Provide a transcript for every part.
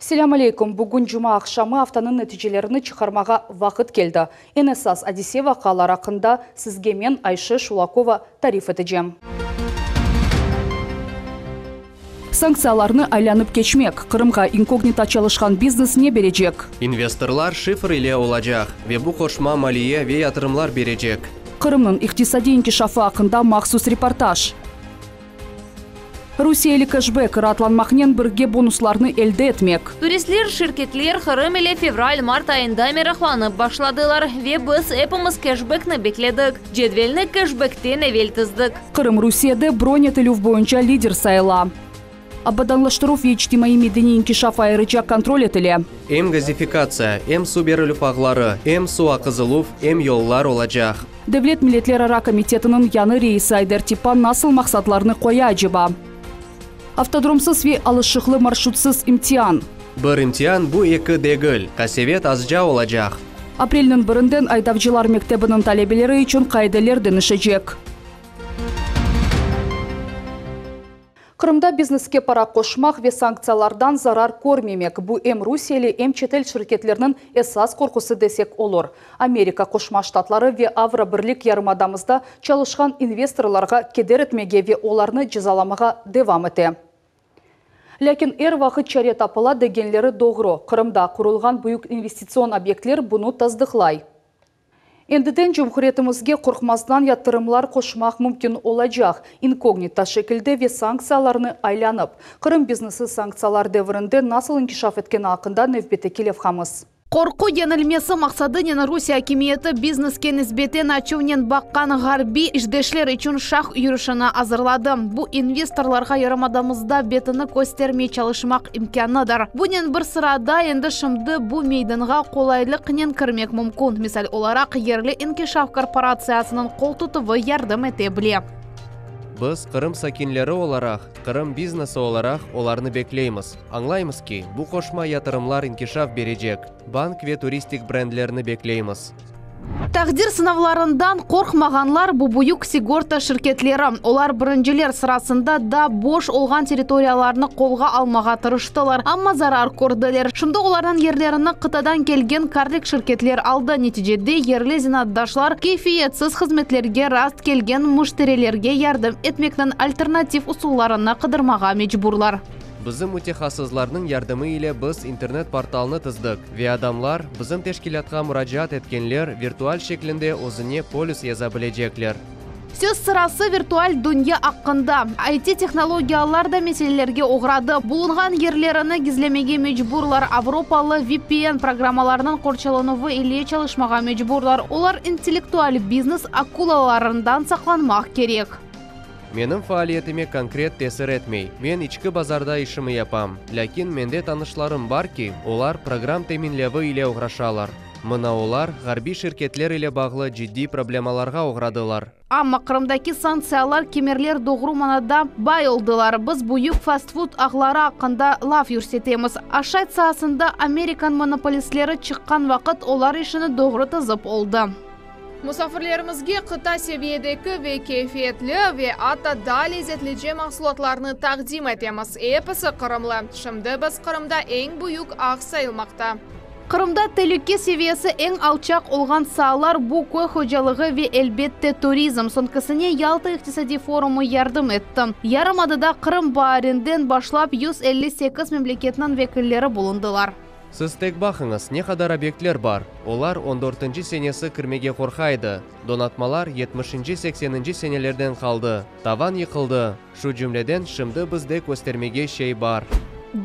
Selâm aleyküm! Bugün cuma aqşamı aftanıñ neticelerini çıqarmağa vaqıt keldi. Eñ esas adise-vaqialar aqqında sizge men, Ayşe Şulakova, tarif etecem. Sanktsiyalarnı aylanıp keçmek, Qırımğa inkognito çalışqan biznes ne berecek? İnvestorlar şifr ile olacaq ve bu qoşma maliye ve yatırımlar berecek. Qırımnıñ iqtisadiy inkişafı aqqında mahsus reportaj. Rusiyeli keşbek, raatlanmaqnen birge bonuslarnı elde etmek. Turistler, şirketler Qırım ile fevral-mart ayında meraqlanıp başladılar ve biz epimiz keşbekni bekledik. Cedvelni keşbekten evel tizdik. Qırım Rusiyede bron etilüv boyunca lider sayıla. Abadanlaştıruv ve içtimaiy-medeniy inkişaf ayrıca kontrol etile. Em gazifikatsiya, em suv berilüv ağları, em suv aqızıluv, em yollar olacaq. Devlet milletlerara komitetiniñ yañı reisi Ayder Tippa nasıl maqsatlarnı qoya aceba? Avtodromsız ve alışıqlı marşrutsız imtian. Bir imtian bu eki degil, qasevet azca olacaq. Aprelniñ birinden aydavcılar mektebiniñ talebeleri içün qaideler deñişecek. Qırımda bizneske para qoşmaq ve sanktsiyalardan zarar körmemek, bu em rusiyeli, em çetel şirketlerniñ esas qorqusı desek olur. Amerika Qoşma Ştatları ve Avrobirlik yarımadamızda çalışqan investorlarğa keder etmege ve olarnı cezalamağa devam ete. Lâkin er vaqıt çare tapıla degenleri doğru, Qırımda qurulğan büyük investitsion obyektler bunı tasdıqlay. Endiden cumhuriyetimizge qorqmazdan yatırımlar qoşmaq mümkün olacaq, inkognito şekilde ve sanktsiyalarnı aylanıp. Qırım biznesi sanktsiyalar devirinde nasıl inkişaf etkeni aqqında nevbetteki levhamız. Qorqu yeñilmesi maqsadınen Rusiye akimiyeti bizneske nisbeten açuvnen baqqan ğarbiy işdeşler içün şah yürüşini azırladı. Bu, investorlarğa yarımadamızda betini köstermey çalışmaq imkânıdır. Bunen bir sırada, endi şimdi bu meydanğa qolaylıqnen kirmek mümkün, misal olaraq, yerli inkişaf korporatsiyasınıñ qol tutuvı yardım ete bile. Biz, Qırım sakinleri olaraq, Qırım biznesi olaraq olarnı bekleymiz. Añlaymız ki, bu qoşma yatırımlar inkişaf berecek, bank ve turistik brendlerni bekleymiz. Taqdir sınavlarından qorqmağanlar bu büyük sigorta şirketleri. Olar birinciler sırasında da boş olğan territoriyalarnı qolğa almağa tırıştılar, amma zarar kördiler. Şimdi olarnıñ yerlerini qıtadan kelgen karlik şirketler aldı. Neticede yerli zenaatdaşlar keyfiyetsiz hızmetlerge rast kelgen müşterilerge yardım etmekniñ alternativ usullarını qıdırmağa mecburlar. Bizim mütehassıslarnıñ yardımı ile biz internet-portalnı tizdik ve adamlar, bizim teşkilâtqa muracaat etkenler virtual şeklinde özüne polis yaza bilecekler. Söz sırası, virtual dünya aqqında. IT-tehnologiyalar da meselelerge oğradı. Bulunğan yerlerini gizlemege mecburlar, avropalı VPN programmalarınıñ qorçalanuvı ile çalışmağa mecburlar. Olar intellektual biznes akulalarından saqlanmaq kerek. Menim faaliyetime konkret tesir etmey. Men içki bazarda işimi yapam. Lâkin mende tanışlarım bar ki, olar program teminlevi ile oğraşalar. Mına olar ğarbiy şirketler ile bağlı ciddiy problemalarğa oğradılar. Amma Qırımdaki sanktsiyalar kemerler doğru manada bay oldılar. Biz büyük fast-food ağları aqqında laf yürsetemiz. Aşayt saasında amerikan monopolistleri çıqqan vaqıt olar işini doğru tizip oldı. Musafirlerimizge qıta seviyedeki ve keyfiyetli ve atta daa lezetlice mahsulatlarnı taqdim etemiz. Episi qırımlı. Şimdi biz Qırımda eñ büyük ağ sayılmaqta. Qırımda telüke seviyesi eñ alçaq olğan saalar bu köy hocalığı ve, elbette, turizm. Soñkisine Yalta iqtisadiy forumı yardım etti. Yarımadada Qırım baarinden başlap 158 memleketniñ vekilleri bulundılar. Siz tek baqıñız, ne qadar obyektler bar. Olar on dörtünci senesi kirmege qorqa edi. Donatmalar yetmişinci-sekseninci senelerden qaldı. Tavan yıqıldı. Şu cümleden, şimdi bizde köstermege şey bar.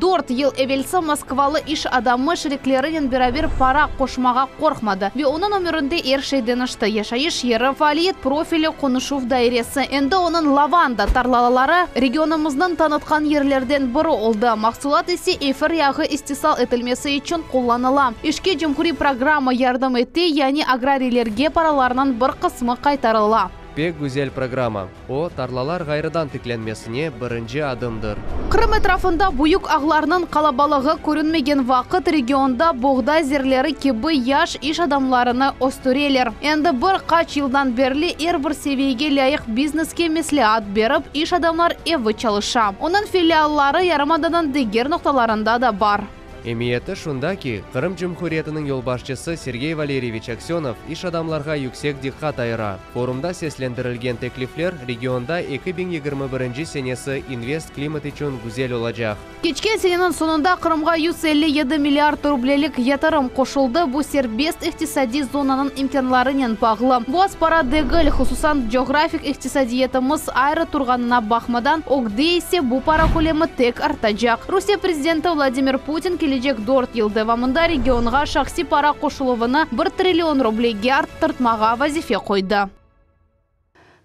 Dört yıl evelsi moskvalı iş adamı şeriklerinen beraber para qoşmağa qorqmadı ve onıñ ömürinde er şey deñişti, yaşayış yeri, faaliyet profili, qonuşuv dairesi. Endi onıñ lavanda tarlalaları regionımıznıñ tanıtqan yerlerden biri oldı, mahsulat ise efir yağı istisal etilmesi içün qullanıla. İşke cumhuriy programma yardım ete, yani agrariylerge paralarnıñ bir qısmı qaytarıla. Pek güzel programma. O, tarlalar ğayrıdan tiklenmesine birinci adımdır. Qırım etrafında büyük ağlarnıñ qalabalığı körünmegen vaqıt regionda boğday zerleri kibi yaş iş adamlarını östüreler. Endi bir qaç yıldan berli er bir seviyege lâyıq bizneske mesleat berip, İş adamlar evi çalışa. Onıñ filialları yarımadanıñ diger noqtalarında da bar. Emiyeti şunda ki, Qırım Cumhuriyetiniñ yolbaşçısı Sergey Valeryeviç Aksönov iş adamlarğa yüksek diqqat ayıra. Forumda seslendirilgen teklifler regionda 2021 senesi invest klimat içün güzel olacaq. Keçken seneniñ soñunda Qırımğa 157 milliard rublelik yatırım qoşuldı, bu serbest iqtisadiy zonanıñ imkânlarınen bağlı. Bu az para degil, hususan coğrafik iqtisadiyatımız ayrı turğanına baqmadan, ögde ise bu para kölemi tek artacaq. Rusiye prezidenti Vladimir Putin kelecek dört yıl devamında regionğa şahsiy para qoşuluvını bir trillion rublege arttırtmağa vazife qoydı.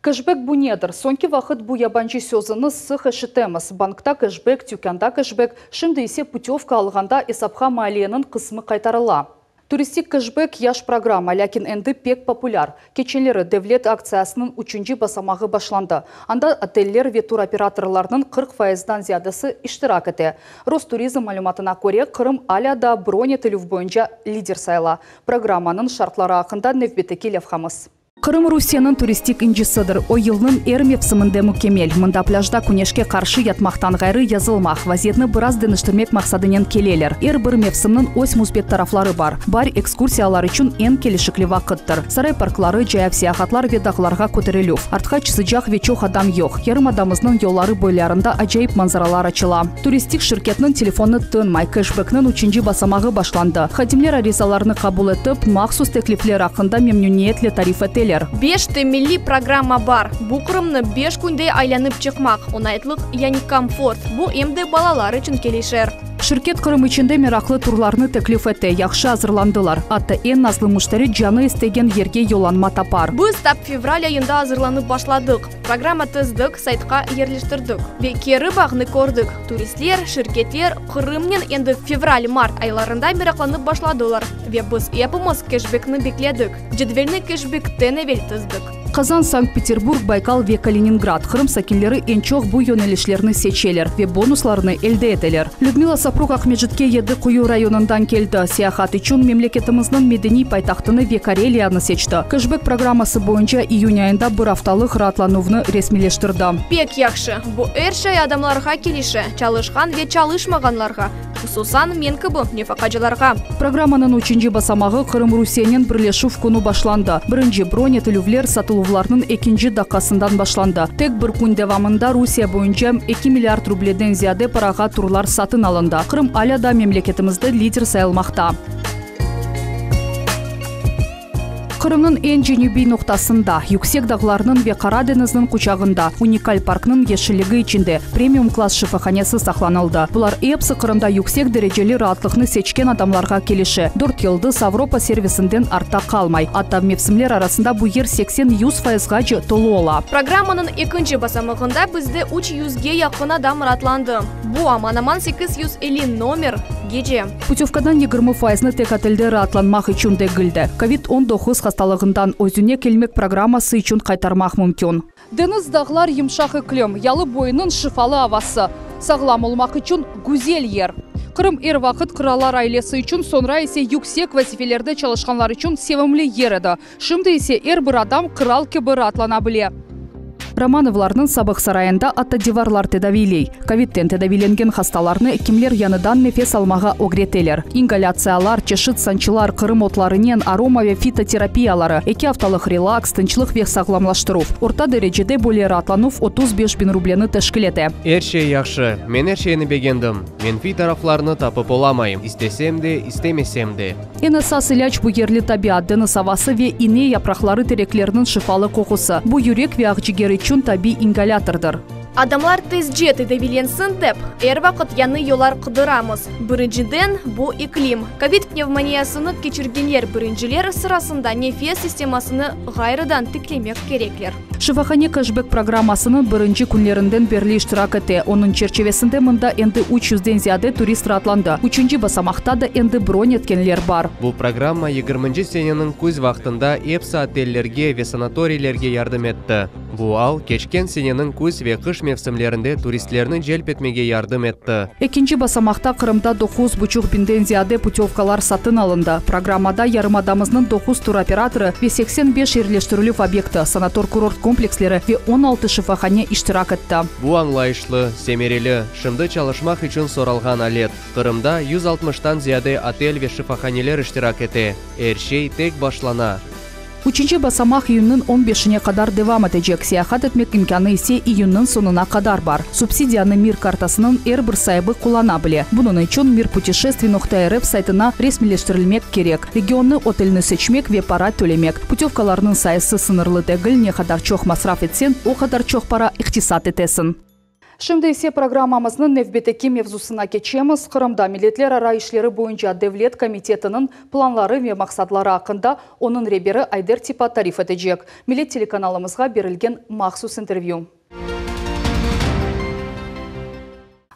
Keşbek bu nedir? Soñki vaqıt bu yabancı sözüni sıq eşitemiz. Bankta keşbek, tükânda keşbek, şimdi ise putövka alğanda esapqa maliyeniñ qısmı qaytarıla. Turistik keşbek yaş programma, lâkin endi pek populâr. Keçenleri devlet aktsiyasınıñ üçünci basamağı başlandı. Anda oteller ve turoperatorlarnıñ 40 fayızdan ziyadesi iştirak ete. Rosturizm malümatına köre, Qırım alâ daa bron etilüv boyunca lider sayıla. Programmanıñ şartları aqqında nevbetteki levhamız. Qırım Rusiyeniñ turistik incisidir. O, yılnıñ er mevsiminde mükemmel. Mında plâjda küneşke qarşı yatmaqtan ğayrı yazılmaq, vaziyetni biraz deñiştirmek maqsadınen keleler. Er bir mevsimniñ öz müsbet tarafları bar. Baar ekskursiyalar içün eñ kelişikli vaqıttır. Saray parkları, cayav seyahatlar ve dağlarğa köterilüv. Artqaç sıcaq ve çoq adam yoq. Yarımadamıznıñ yolları boylarında acayip manzaralar açıla. Turistik şirketniñ telefonı tınmay, keşbekniñ üçünci basamağı başlandı. Hadimler arizalarnı qabul etip, mahsus teklifler aqqında memnüniyetle tarif eteler. Beş temelli programma bar. Bu Qırımnı beş künde aylanıp çıqmaq, oñaytlıq, yani komfort, bu em de balalar içün kelişir. Şirket Qırım içinde meraqlı turlarnı teklif ete, yahşı azırlandılar. Atta eñ nazlı müşteri canı istegen yerge yollanma tapar. Biz tap fevral ayında azırlanıp başladıq. Programma tizdik, saytqa yerleştirdik ve keri bağnı kördik, turistler, şirketler Qırımnen endi fevral-mart aylarında meraqlanıp başladılar ve biz epimiz keşbekni bekledik, cedvelni keşbekten evel tizdik. Qazan, Sankt-Peterburg, Baykal ve Kaliningrad, Qırım sakinleri eñ çoq bu yönelişlerni seçeler ve bonuslarnı elde eteler. Lüdmila Sapruk Aqmescitke Yedi Quyu rayonından keldi. Seyahat içün memleketimizniñ medeniy paytahtını ve Kareliyanı seçti. Keşbek programması boyunca iyün ayında bir aftalıq raatlanuvnı resmiyleştirdi. Pek yahşı. Bu er şey adamlarğa kelişe, çalışqan ve çalışmağanlarğa. Hususan, men kibi nefaqacılarğa. Programmanıñ üçünci basamağı Qırım Rusiyenen birleşüv künü başlandı. Birinci bron etilüvler satıluvlarnıñ ekinci daqqasından başlandı. Tek bir kün devamında Rusiye boyunca eki milliard rubleden ziyade parağa turlar satın alındı. Qırım alâ daa memleketimizde lider sayılmaqta. Qırımnıñ eñ cenübiy noqtasında, yüksek dağlarnıñ ve Qara deñizniñ quçağında, unikal parknıñ yeşilligi içinde premium klass şifahanesi saqlanıldı. Bular episi Qırımda yüksek dereceli raatlıqnı seçken adamlarğa kelişe. Dört yıldız Avropa servisinden artta qalmay. Atta mevsimler arasında bu yer 80-100 fayızğace tolu ola. Programmanıñ ekinci basamağında bizde üç yüzge yaqın adam raatlandı. Bu aman-aman 850 nomer, gece. Putövkadan 20 fayıznı tek otelde raatlanmaq içün degil de, kovid 19 hastalığından özüne kelmek programması içün qaytarmaq mümkün. Deñiz, dağlar, yımşaq iklim, yalı boyunıñ şifalı avası. Sağlam olmaq içün güzel yer. Qırım er vaqıt qırallar ailesi içün, soñra ise yüksek vazifelerde çalışqanlar içün sevimli yer edi. Şimdi ise er bir adam qıral kibi raatlana bile. Romanovlarnıñ sabıq sarayında atta divarlar tedaviyley. Kovidten tedaviylengen hastalarnı ekimler yañıdan nefes almağa ögreteler. İngalâtsiyalar, çeşit sançılar, Qırım otlarınen aroma ve fitoterapiyaları, eki aftalıq relaks, tınçlıq ve sağlamlaştıruv. Orta derecede böyle raatlanuv 35 biñ rubleni teşkil ete. Er şey yahşı. Men er şeyni begendim. Menfiy taraflarını tapıp olamayım, istesem de, istemesem de. Eñ esas ilâc bu yerli tabiat, deñiz avası ve ine yapraqları terekleriniñ şifalı qoqusı. Bu yürek ve aqciger içün tabiy ingalâtordır. Adamlar tezce tedaviylensin dep, er vaqıt yañı yollar qıdıramız. Birinciden, bu iklim. Kovid pnevmoniyasını keçirgenler birinciler sırasında nefes sistemasını ğayrıdan tiklemek kerekler. Şifahane keşbek programmasınıñ birinci künlerinden berli iştirak ete. Onıñ çerçivesinde mında endi üç yüzden ziyade turist raatlandı. Üçünci basamaqta da endi bron etkenler bar. Bu programma yigirminci seneniñ küz vaqtında epsi otellerge ve sanatoriylerge yardım etti. Bu al keçken seneniñ küz ve qış. mevsimlerinde turistlerni celp etmege yardım etti. Ekinci basamaqta Qırımda doquz buçuq biñden ziyade putövkalar satın alındı. Programmada yarımadamıznıñ doquz turoperatorı ve 85 yerleştirilüv obyekti, sanator-kurort kompleksleri ve 16 şifahane iştirak etti. Bu añlayışlı, semereli, şimdi çalışmaq içün soralğan alet. Qırımda 160-tan ziyade otel ve şifahaneler iştirak ete. Er şey tek başlana. Üçünci basamaq iyünniñ on beşine qadar devam etecek, seyahat etmek imkânı ise iyünniñ soñuna qadar bar. Subsidiyanı Mir kartasınıñ er bir saibi qullana bile. Bunıñ içün mirputешествий noqta rf saytına resmiyleştirilmek kerek, regionnı, otelni seçmek ve para tölemek. Putövkalarnıñ sayısı sıñırlı degil, ne qadar çoq masraf etseñ, o qadar çoq para iqtisat etesiñ. Şimdi ise programmamıznıñ nevbetteki mevzusına keçemiz. Qırımda milletlerara işleri boyunca devlet komitetiniñ planları ve maqsadları aqqında onıñ reberi Ayder Tipa tarif etecek. Millet telekanalımızğa berilgen mahsus intervyü.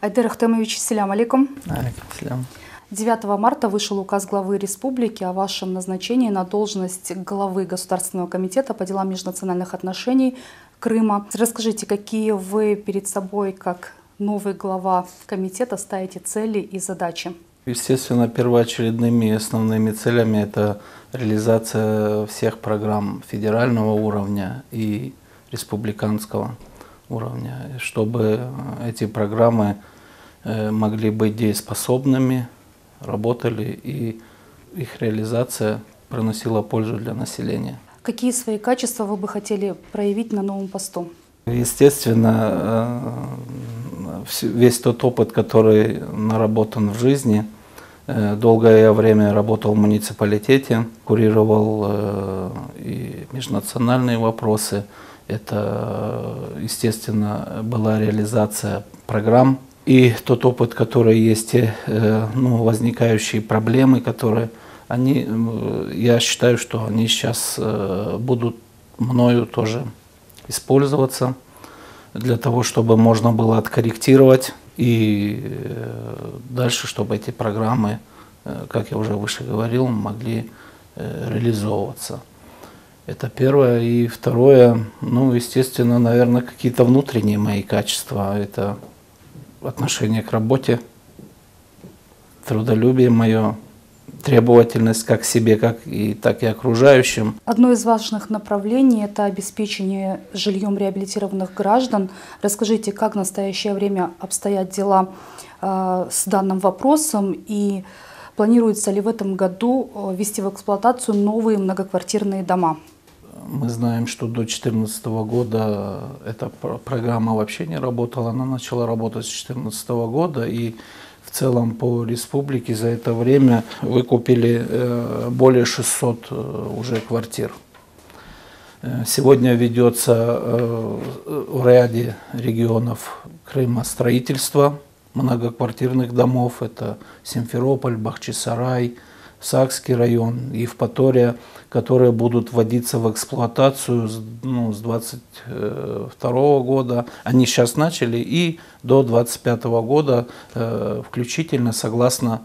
Айдер Ахтемович, selâm aleyküm. Aleyküm selâm. 9 марта вышел указ главы республики о вашем назначении на должность главы Государственного комитета по делам межнациональных отношений Крыма. Расскажите, какие вы перед собой, как новый глава комитета, ставите цели и задачи? Естественно, первоочередными и основными целями это реализация всех программ федерального уровня и республиканского уровня, чтобы эти программы могли быть дееспособными, работали и их реализация приносила пользу для населения. Какие свои качества вы бы хотели проявить на новом посту? Естественно, весь тот опыт, который наработан в жизни. Долгое время работал в муниципалитете, курировал и межнациональные вопросы. Это, естественно, была реализация программ. И тот опыт, который есть, те, ну, возникающие проблемы, которые они, я считаю, что они сейчас будут мною тоже использоваться для того, чтобы можно было откорректировать и дальше, чтобы эти программы, как я уже выше говорил, могли реализовываться. Это первое. И второе, ну, естественно, наверное, какие-то внутренние мои качества. Это отношение к работе, трудолюбие мое, требовательность как к себе, как и, так и окружающим. Одно из важных направлений – это обеспечение жильем реабилитированных граждан. Расскажите, как в настоящее время обстоят дела с данным вопросом и планируется ли в этом году ввести в эксплуатацию новые многоквартирные дома? Мы знаем, что до 2014 года эта программа вообще не работала. Она начала работать с 2014 года, и в целом по республике за это время выкупили более 600 уже квартир. Сегодня ведется в ряде регионов Крыма строительство многоквартирных домов. Это Симферополь, Бахчисарай, Сакский район, Евпатория, которые будут вводиться в эксплуатацию с, ну, с 22 года. Они сейчас начали и до 25 года включительно согласно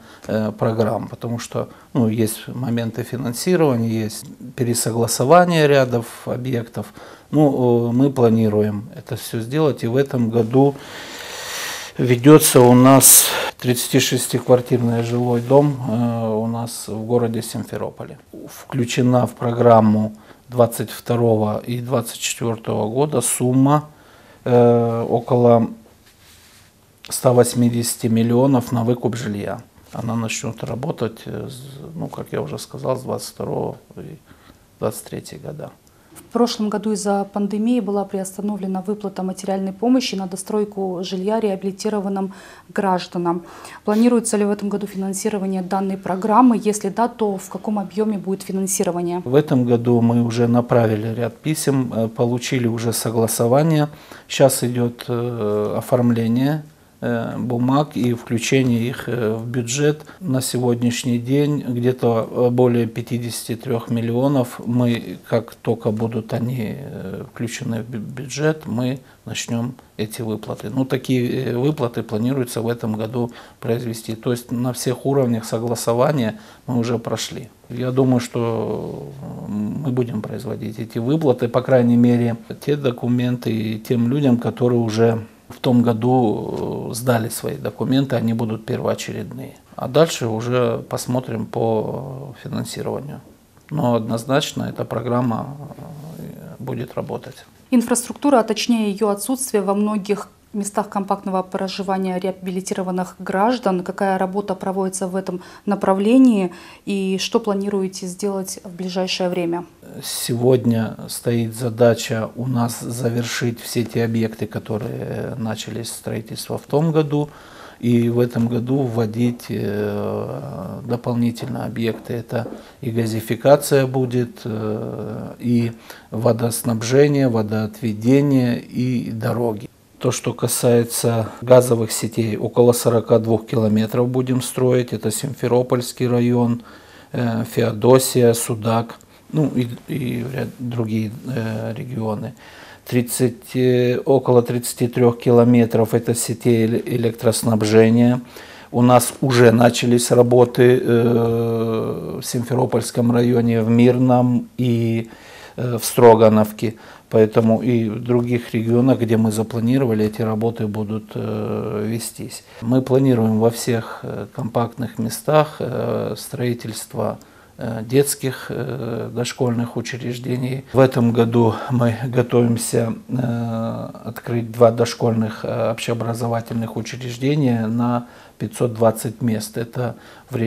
программ, потому что, ну, есть моменты финансирования, есть пересогласование рядов объектов. Ну, мы планируем это все сделать, и в этом году ведется у нас 36-квартирный жилой дом у нас в городе Симферополе. Включена в программу 22 и 24 года сумма около 180 миллионов на выкуп жилья. Она начнет работать, ну, как я уже сказал, с 22 и 23 года. В прошлом году из-за пандемии была приостановлена выплата материальной помощи на достройку жилья реабилитированным гражданам. Планируется ли в этом году финансирование данной программы? Если да, то в каком объеме будет финансирование? В этом году мы уже направили ряд писем, получили уже согласование. Сейчас идет оформление бумаг и включение их в бюджет. На сегодняшний день где-то более 53 миллионов. Мы, как только будут они включены в бюджет, мы начнем эти выплаты. Ну, такие выплаты планируется в этом году произвести. То есть на всех уровнях согласования мы уже прошли. Я думаю, что мы будем производить эти выплаты, по крайней мере, те документы и тем людям, которые уже В том году сдали свои документы, они будут первоочередные. А дальше уже посмотрим по финансированию. Но однозначно эта программа будет работать. Инфраструктура, а точнее ее отсутствие во многих местах компактного проживания реабилитированных граждан, какая работа проводится в этом направлении и что планируете сделать в ближайшее время? Сегодня стоит задача у нас завершить все те объекты, которые начались строительство в том году, и в этом году вводить дополнительно объекты. Это и газификация будет, и водоснабжение, водоотведение, и дороги. То, что касается газовых сетей, около 42 километров будем строить. Это Симферопольский район, Феодосия, Судак, и ряд другие регионы. Около 33 километров это сетей электроснабжения. У нас уже начались работы в Симферопольском районе, в Мирном и в Строгановке. Поэтому и в других регионах, где мы запланировали, эти работы будут вестись. Мы планируем во всех компактных местах строительство детских дошкольных учреждений. В этом году мы готовимся открыть 2 дошкольных общеобразовательных учреждения на 520 мест. Это в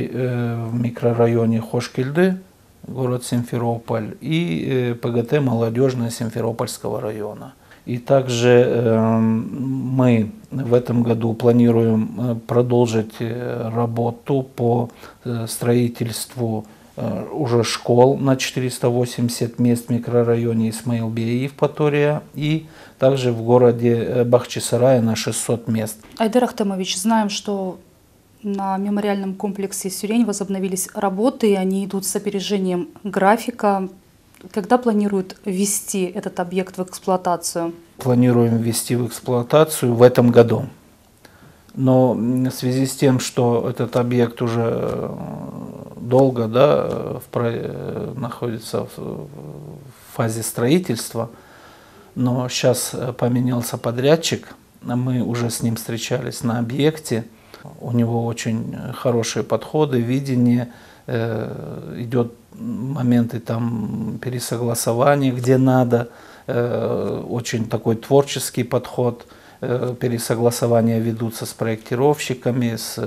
микрорайоне Хошкельды, город Симферополь, и ПГТ «Молодежная» Симферопольского района. И также мы в этом году планируем продолжить работу по строительству уже школ на 480 мест в микрорайоне Исмаилбей и Евпатория, и также в городе Бахчисарае на 600 мест. Айдер Ахтемович, знаем, что на мемориальном комплексе «Сюрень» возобновились работы, и они идут с опережением графика. Когда планируют ввести этот объект в эксплуатацию? Планируем ввести в эксплуатацию в этом году. Но в связи с тем, что этот объект уже долго, да, находится в фазе строительства, но щас поменялся подрядчик, мы уже с ним встречались на объекте. У него очень хорошие подходы, видение, идет моменты пересогласования, где надо, очень такой творческий подход. Пересогласования ведутся с проектировщиками, с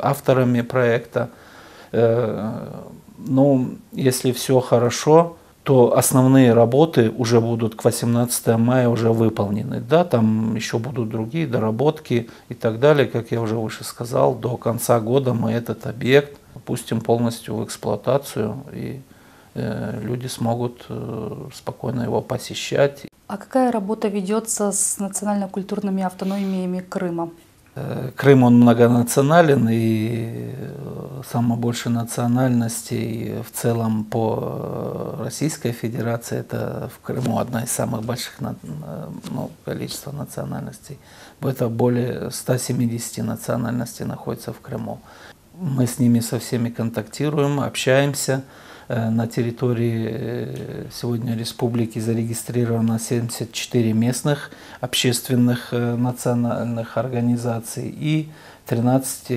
авторами проекта. Если все хорошо, то основные работы уже будут к 18 мая уже выполнены. Да, там еще будут другие доработки и так далее. Как я уже выше сказал, до конца года мы этот объект пустим полностью в эксплуатацию, и люди смогут спокойно его посещать. А какая работа ведется с национально-культурными автономиями Крыма? Крым, он многонационален, и самое больше национальностей в целом по Российской Федерации, это в Крыму одна из самых больших количества национальностей. Это более 170 национальностей находится в Крыму. Мы с ними со всеми контактируем, общаемся. На территории сегодня республики зарегистрировано 74 местных общественных национальных организаций и 13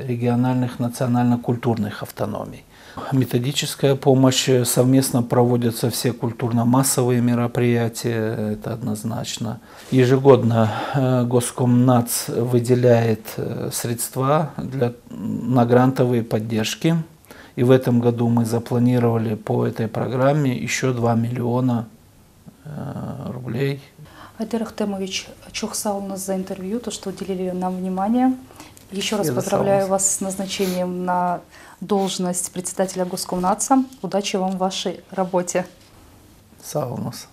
региональных национально-культурных автономий. Методическая помощь, совместно проводятся все культурно-массовые мероприятия, это однозначно. Ежегодно Госкомнац выделяет средства на грантовые поддержки. И в этом году мы запланировали по этой программе еще 2 миллиона рублей. Айдер Ахтемович, çoq sağ oluñız за интервью, то, что уделили нам внимание. Еще раз Я за поздравляю сау вас с назначением на должность председателя Госкомнаца. Удачи вам в вашей работе. Sağ oluñız.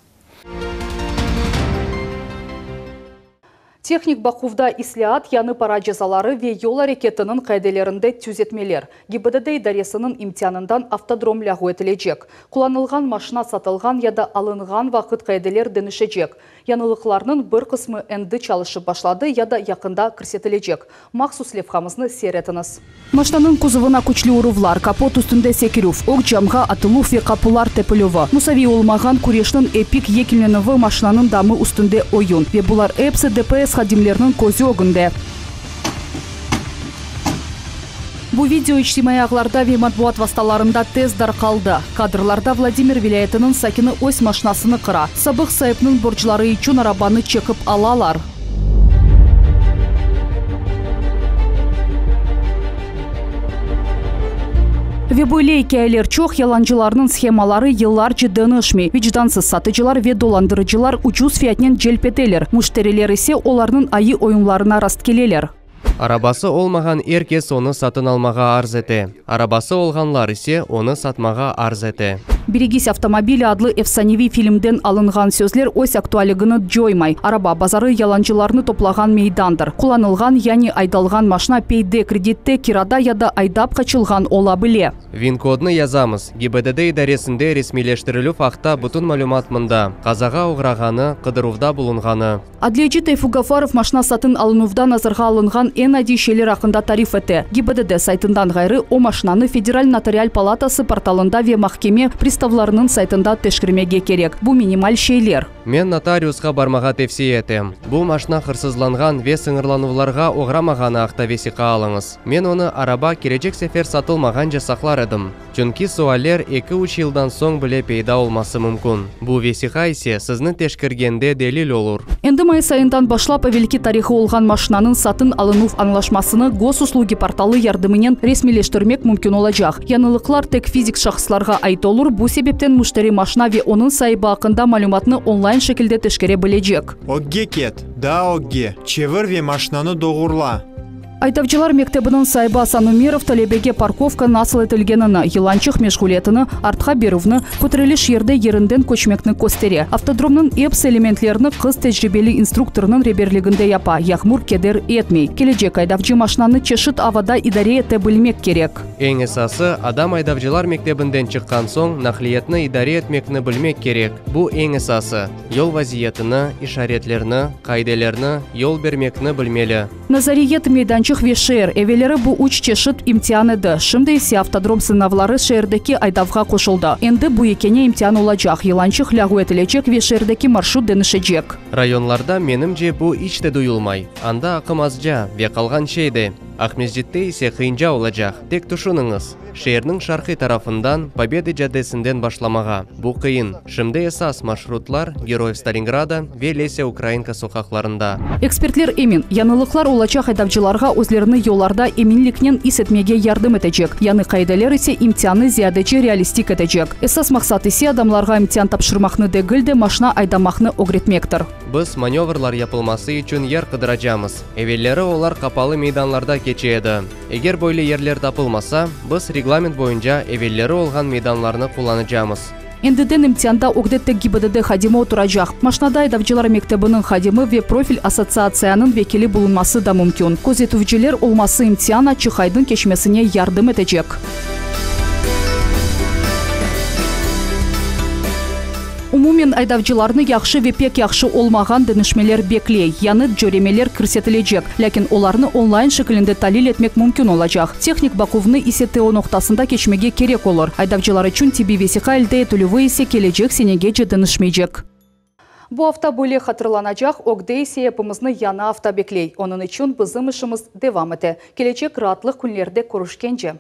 Tehnik baquvda islâat, yañı para cezaları ve yol areketiniñ qaidelerinde tüzetmeler. GİBDD idaresiniñ imtianından avtodrom lâğu etilecek. Qullanılğan maşna satılğan ya da alınğan vaqıt qaideler deñişecek. Yañılıqlarnıñ bir qısmı endi çalışıp başladı ya da yaqında kirsetilecek. Mahsus levhamıznı seyir etiñiz. Maşnanıñ kuzovına küçlü uruvlar, kapot üstünde sekirüv, ög camğa atıluv ve qapular tepilüvi, musaviy olmağan küreşniñ epik yekünlenüvi maşnanıñ damı üstünde oyun ve bular episi DPS hadimleriniñ közü ögünde. Bu video içtimaiy ağlarda ve matbuat vastalarında tez darqaldı. Kadrlarda Vladimir vilâyetiniñ sakini öz maşnasını qıra. Sabıq saipniñ borcları içün arabanı çekip alalar. Ve böyle ikâyeler çoq, yalancılarnıñ shemaları yıllarca deñişmey. Vicdansız satıcılar ve dolandırıcılar ucuz fiyatnen celp eteler, müşteriler ise olarnıñ ayı oyunlarına rastkeleler. Arabası olmağan er kes onı satın almağa arz ete, arabası olğanlar ise onı satmağa arz ete. Beregis avtomobilâ adlı efsaneviy filmden alınğan sözler öz aktualligini coymay. Araba bazarı yalancılarnı toplağan meydandır. Qullanılğan, yani aydalğan maşna peyde, kreditte, kirada ya da aydap qaçılğan ola bile. VIN-kodnı yazamız, GİBDD idaresinde resmiyleştirilüv aqta bütün malümat mında, qazağa oğrağanı, qıdıruvda bulunğanı. Adliyeci Teyfuk Gafarov maşna satın alınuvda nazarğa alınğan eñ adiy şeyler aqqında tarif ete. GİBDD saytından ğayrı, o maşnanı Federal notarial palatası portalında ve mahkeme pristavlarınıñ saytında teşkirmege kerek. Bu minimal şeyler. Men notariusqa barmağa tevsiye etem. Bu maşna hırsızlanğan ve sıñırlanuvlarğa oğramağanı aqta vesiqa alıñız. Men onı araba kelecek sefer satılmağance saqlar edim. Çünki sualler eki-üç yıldan soñ bile peyda olması mümkün. Bu vesiqa ise sizni teşkirgende delil olur. Endi mayıs ayından başlap evelki tarihı olğan maşinanıñ satın alınuv añlaşmasını Gosuslugi portalı yardımınen resmiyleştirmek mümkün olacaq. Yañılıqlar tek fizik şahıslarğa ait olur, bu sebepten müşteri maşina ve onıñ saibi aqqında malümatnı onlayn şekilde teşkere bilecek. Ögge ket, daa ögge, çevir ve maşinanı doğurla. Aydavcılar mektebiniñ saibi Asan Ümerov talebege parkovka nasıl etilgenini, yılançıq meşğuliyetini, artqa berüvni, köteriliş yerde yerinden köçmekni köstere. Avtodromnıñ episi elementlerini qız tecribeli instruktornıñ reberliginde yapa, yağmur keder etmey. Kelecek aydavcı maşinanı çeşit avada idare ete bilmek kerek. Eñ esası, adam aydavcılar mektebinden çıqqan soñ naqliyatnı idare etmekni bilmek kerek. Bu eñ esası. Yol vaziyetini, işaretlerni, qaidelerni, yol bermekni bilmeli. Nazariyet, meydançıq ve şeer, evelleri bu üç çeşit imtian edi, şimdi ise avtodrom sınavları şeerdeki aydavğa qoşuldı. Endi bu yekâne imtian olacaq, yılançıq lâğu etilecek ve şeerdeki marşrut deñişecek. Rayonlarda, menimce, bu iç te duyulmay. Anda aqım azca ve qalğan şey de. Aqmescitte ise qıyınca olacaq. Tek tüşüniñiz, şeerniñ şarqiy tarafından, Pobedı caddesinden başlamağa. Bu qıyın. Şimdi esas marşrutlar Geroyev Stalingrada ve Lesâ Ukrainka soqaqlarında. Ekspertler emin, yañılıqlar olacaq aydavcılarğa özlerini yollarda eminliknen is etmege yardım etecek, yañı qaideler ise imtiannı ziyadece realistik etecek. Esas maqsat ise adamlarğa imtian tapşırmaqnı degil de, maşna aydamaqnı ögretmektir. Biz manevrlar yapılması içün yer qıdıracamız. Evelleri olar qapalı meydanlarda keçe edi. Eger böyle yerler tapılmasa, biz reglament boyunca evelleri olğan meydanlarnı qullanacamız. Endiden imtianda ögde tek GİBDD hadimi oturacaq. Maşnada aydavcılar mektebiniñ hadimi ve profil assotsiatsiyanıñ vekili bulunması da mümkün. Közetüvciler olması imtian açıq-aydın keçmesine yardım etecek. Umumen, aydavcılarnı yahşı ve pek yahşı olmağan deñişmeler bekley, yañı cöremeler kirsetilecek, lâkin olarnı onlayn şekilinde talil etmek mümkün olacaq. Tehnik baquvnı ise TO noqtasında keçmege kerek olur. Aydavcılar içün tibbiy vesiqa elde etilüvi ise kelecek senegece deñişmeycek. Bu afta böyle hatırlanacaq, ögde ise epimizni yañı afta bekley. Onıñ içün bizim işimiz devam ete. Kelecek raatlıq künlerde körüşkence!